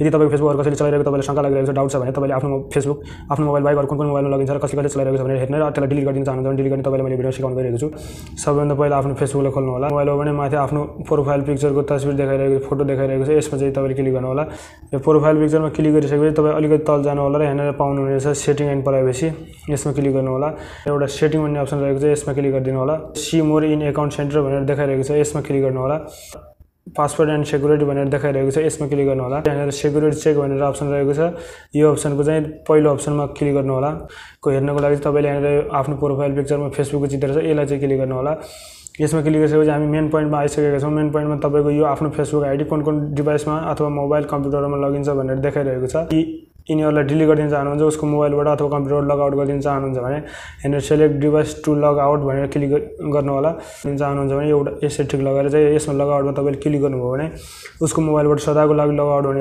यदि तपाईको फेसबुक अरु कसैले चलाइरहेको तपाईलाई शंका लागिरहेको छ, डाउट छ भने तपाईले आफ्नो फेसबुक आफ्नो मोबाइल बाहेक अरु कुन मोबाइलमा लगइन छ र कसले चलाइरहेको छ भनेर हेर्न र त्यसलाई डिलिट गरिदिन चाहनुहुन्छ भने डिलिट गर्ने तपाईलाई मैले भिडियो सिकाउन गइरहेको छु। सबैभन्दा पहिला आफ्नो फेसबुकलाई खोल्नु होला। मोबाइलमा भने माथि आफ्नो प्रोफाइल पिक्चरको तस्बिर देखाइरहेको फोटो देखाइरहेको छ, यसमा चाहिँ तपाईले क्लिक गर्नु होला। यो प्रोफाइल पिक्चरमा क्लिक गरिसकेपछि तपाई अलिकति तल जानु होला र यहाँनिर पाउनुहुनेछ सेटिङ एन्ड प्राइभेसी, यसमा क्लिक गर्नु होला। एउटा सेटिङ भन्ने अप्सन रहेको छ, यसमा क्लिक गरिदिनु होला। See more in account centre भनेर देखाइरहेको छ, यसमा क्लिक गर्नु होला। पासवर्ड एन्ड सेक्युरिटी भनेर देखाइरहेको छ, यसमा क्लिक गर्नु होला। यहाँनिर सेक्युरिटी चेक भनेर अप्सन रहेको छ, यो अप्सनको चाहिँ पहिलो अप्सनमा क्लिक गर्नु होला। को हेर्नको लागि तपाईले यहाँनिर आफ्नो प्रोफाइल पिक्चरमा फेसबुकको चित्र छ, यसलाई चाहिँ क्लिक गर्नु होला। यसमा क्लिक गरिसकेपछि हामी मेन पोइन्टमा आइसकेका छौं। मेन पोइन्टमा तपाईको यो आफ्नो फेसबुक आइडी कुन कुन डिभाइसमा अथवा मोबाइल कम्प्युटरमा लगइन छ भनेर देखाइरहेको छ। यिनीहरुलाई डिलिट गर्न चाहनुहुन्छ, उसको मोबाइलबाट अथवा कम्प्युटरबाट लग आउट गर्न चाहनुहुन्छ भने यहाँनिर select device to log out भनेर क्लिक गर्नु होला। चाहनुहुन्छ भने एउटा यसै ठिक लगाएर चाहिँ यसमा लग आउटमा तपाईले क्लिक गर्नुभयो भने उसको मोबाइलबाट सदाको लागि लग आउट हुने